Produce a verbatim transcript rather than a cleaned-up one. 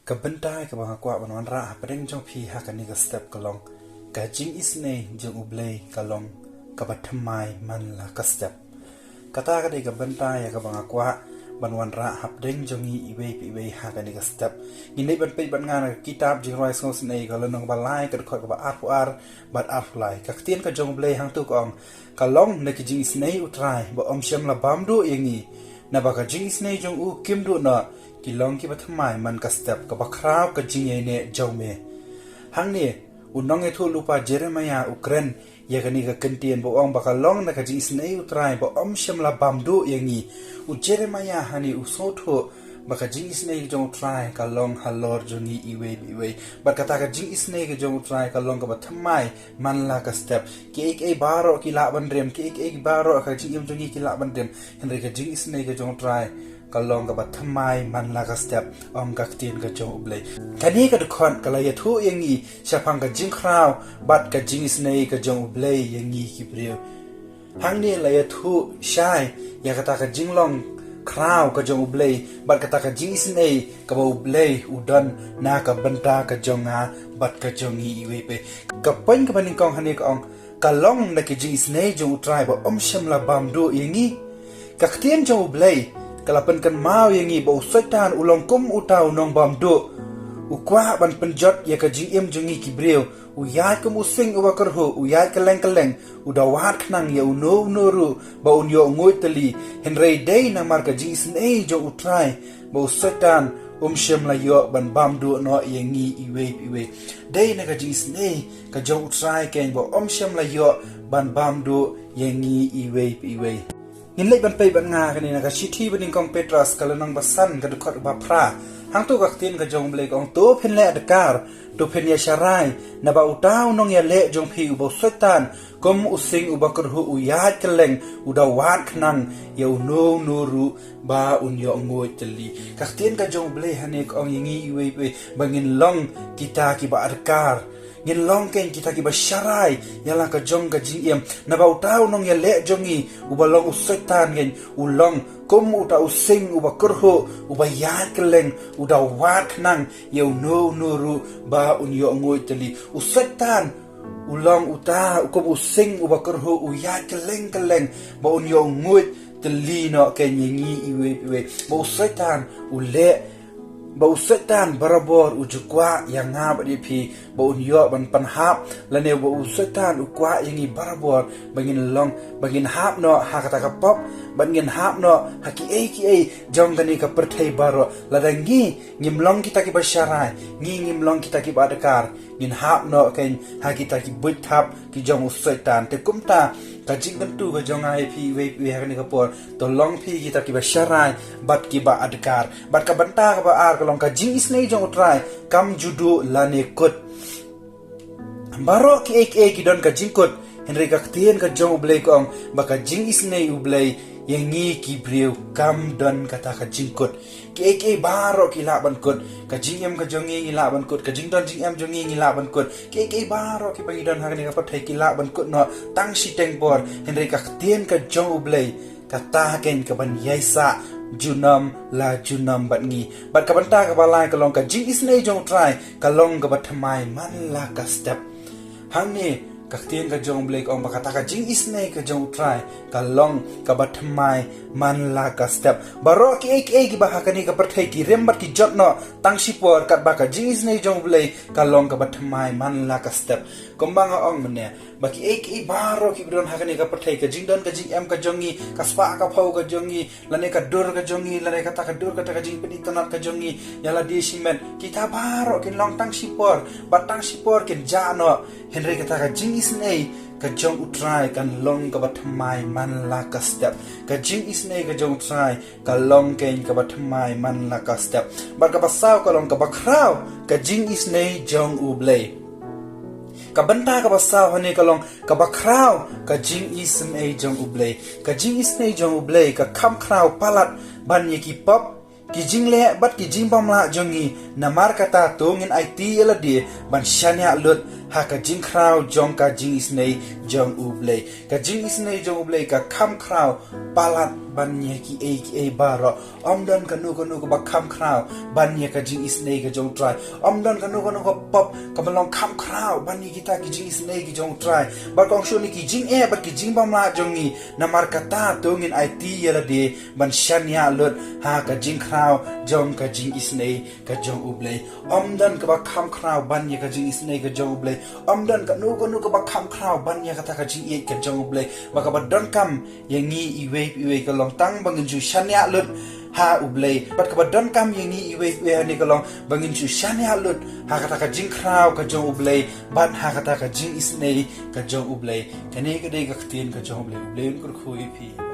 Ka bynta kaba nga kwah ban wanrah hapdeng jong phi ha kane ka step ka long, ka jingisynei jong U Blei ka long kaba thymmai man la ka step. Kata ka dei ka bynta ïa kaba nga kwah ban wanrah hapdeng jong ngi iwei pa iwei ha kane ka step. Ngin leit ban peit bad nga na ka kitab Jingrwai Sngewsynei ka lynnong ba lai ka dkhot kaba arphew ar bad arphew lai. Ka ktien ka jong U Blei hangto ka ong, ka long na ki jingisynei U Trai ba ym shym la bam duh ïa ngi. Naba ka jingisynei jong u kim duh noh, ki long kiba thymmai man ka step, kaba khraw ka jingïaineh jong me. Hangne u nongïathuhlypa Jeremiah u kren ïa kane ka kyntien ba ong ba ka long na ka jingisynei U Trai ba ym shym la bam duh ïa ngi. U Jeremiah hangne u sngewthuh ba ka jingisynei ka jong U Trai ka long halor jong ngi iwei pa iwei. Bad kata ka jingisynei ka jong U Trai ka long kaba thymmai man la ka step. Kiei kiei baroh ki lah ban rim, kiei kiei baroh ka jingim jong ngi ki lah ban rim. Hynrei ka jingisynei ka jong U Trai ka long kaba thymmai man la ka step, ong ka ktien ka jong U Blei. Kane ka dkhot ka la ïathuh ïa ngi shaphang ka jingkhraw bad ka jingisynei ka jong U Blei ïa ngi ki briew. Hangne la ïathuh shai ïa kata ka jinglong khraw ka jong U Blei bad kata ka jingisynei kaba U Blei u don na ka bynta ka jong nga bad ka jong ngi iwei pa iwei. Ka point kaba nyngkong hangne ka ong, ka long na ki jingisynei jong U Trai ba ym shym la bam duh ïa ngi. Ka ktien jong U Blei ka la pynkynmaw ïa ngi ba u Soitan u long kum uta u nongbam duh. U kwah ban pynjot ïa ka jingim jong ngi ki briew. U ïaid kum u sing uba kyrhuh, u ïaid kylleng kylleng, u da wad khnang ïa uno uno ruh ba un ïoh nguid tylli. Hynrei dei namar ka jingisynei jong U Trai ba u Soitan um shym la ïoh ban bam duh noh ïa ngi iwei pa iwei. Dei na ka jingisynei ka jong U Trai keiñ ba ym shym la ïoh ban bam duh ïa ngi iwei pa iwei. Ngin leit ban peit bad nga kane na ka shithi ba nyngkong Petros ka lynnong ba san ka dkhot ba phra. Hangto ka ktien ka jong U Blei ka ong, to phin leh adkar, to phin ïasharai, naba uta u nongïaleh jong phi uba u Soitan, kum u sing uba kyrhuh u ïaid kylleng, u da wad khnang ïa uno uno ruh ba un ïoh nguid tylli. Ka ktien ka jong U Blei hangne ka ong ïa ngi iwei pa iwei ba ngin long kita kiba adkar. Ngin long keiñ kita kiba sharai ïa la ka jong ka jingim. Naba uta u nongïaleh jong ngi uba long u Soitan keiñ u long kum uta u sing uba kyrhuh, uba ïaid kylleng, u da wad khnang ïa uno uno ruh ba un ïoh nguid tylli. U Soitan u long uta u kum u sing uba kyrhuh, u ïaid kylleng kylleng ba un ïoh nguid tylli noh keiñ ïa ngi iwei pa iwei. Ba u Soitan u leh, ba u Soitan barabor u ju kwah ïa nga bad ïa phi ba un ïoh ban pynhap, lane ba u Soitan u kwah ïa ngi barabor ba ngin long, ba ngin hap noh ha kata ka pop, ba ngin hap noh ha kiei kiei jong kane ka pyrthei baroh. Lada ngi ngim long kita kiba sharai, ngi ngim long kita kiba adkar, ngin hap noh keiñ ha kita ki buit thap ki jong u Soitan. Te kumta ka jingkyntu ka jong nga ïa phi iwei pa iwei ha kane ka por, to long phi kita kiba sharai bad kiba adkar. Bad ka bynta kaba ar ka long, ka jingisynei jong U Trai kam ju duh lane kut. Baroh kiei kiei ki don ka jingkut, hynrei ka ktien ka jong U Blei ka ong ba ka jingisynei U Blei ïa ngi ki briew kam don kata ka jingkut. Kiei kiei baroh ki lah ban kut. Ka jingim ka jong ngi ngi lah ban kut. Ka jingdon jingem jong ngi ngi lah ban kut. Kiei kiei baroh kiba ngi don ha kane ka pyrthei ki lah ban kut noh tang shiteng por. Hynrei ka ktien ka jong U Blei, kata keiñ kaban ïaisah junom la junom bad ngi. Bad ka bynta kaba lai ka long, ka jingisynei jong U Trai ka long kaba thymmai man la ka step. Hangne ka ktien ka jong U Blei ka ong ba kata ka jingisynei ka jong U Trai ka long kaba thymmai man la ka step. Baroh kiei kiei kiba ha kane ka pyrthei ki rim bad ki jot noh tang shipor, katba ka jingisynei jong U Blei ka long kaba thymmai man la ka step. Kumba nga ong mynne, ba kiei kiei baroh kiba don ha kane ka pyrthei, ka jingdon ka jingem ka jong ngi, ka spah ka phew ka jong ngi, lane ka dur ka jong ngi, lane kata ka dur kata ka jingpynitynnad ka jong ngi ïa lade shimet, kita baroh kin long tang shipor bad tang shipor kin jah noh. Hynrei kata ka jingisynei ka jong U Trai kan long kaba thymmai man la ka step. Ka jingisynei ka jong U Trai ka long keiñ kaba thymmai man la ka step. Bad kaba saw ka long, kaba khraw ka jingisynei jong U Blei. Ka bynta kaba saw hangne ka long, kaba khraw ka jingisynei jong U Blei. Ka jingisynei jong U Blei ka kham khraw palat ban ïa ki pop, ki jingleh bad ki jingbymlah jong ngi. Namar kata to ngin aiti ïa lade ban shaniah lut ha ka jingkhraw jong ka jingisynei jong U Blei. Ka jingisynei jong U Blei ka kham khraw palat ban ïa kiei kiei baroh. Ym don kano kano kaba kham khraw ban ïa ka jingisynei ka jong U Trai. Ym don kano kano ka pop kaba long kham khraw ban ïa kita ki jingisynei ki jong U Trai. Bad kong shu ni ki jingeh bad ki jingbamla jong ngi, namar kata to ngin aiti ïa lade ban shaniah lut ha ka jingkhraw jong ka jingisynei ka jong U Blei. Ym don kaba kham khraw ban ïa ka jingisynei ka jong U Blei. Ym don kano kano kaba kham khraw ban ïa kata ka jingïeit ka jong U Blei. Ba kaba donkam ïa ngi iwei iwei ka long tang ba ngin shu shaniah lut ha U Blei. Bad kaba donkam ïa ngi iwei iwei hangne ka long ba ngin shu shaniah lut ha kata ka jingkhraw ka jong U Blei bad ha kata ka jingisynei ka jong U Blei. Kane ka dei ka ktien ka jong U Blei. U Blei un kyrkhu ïa phi.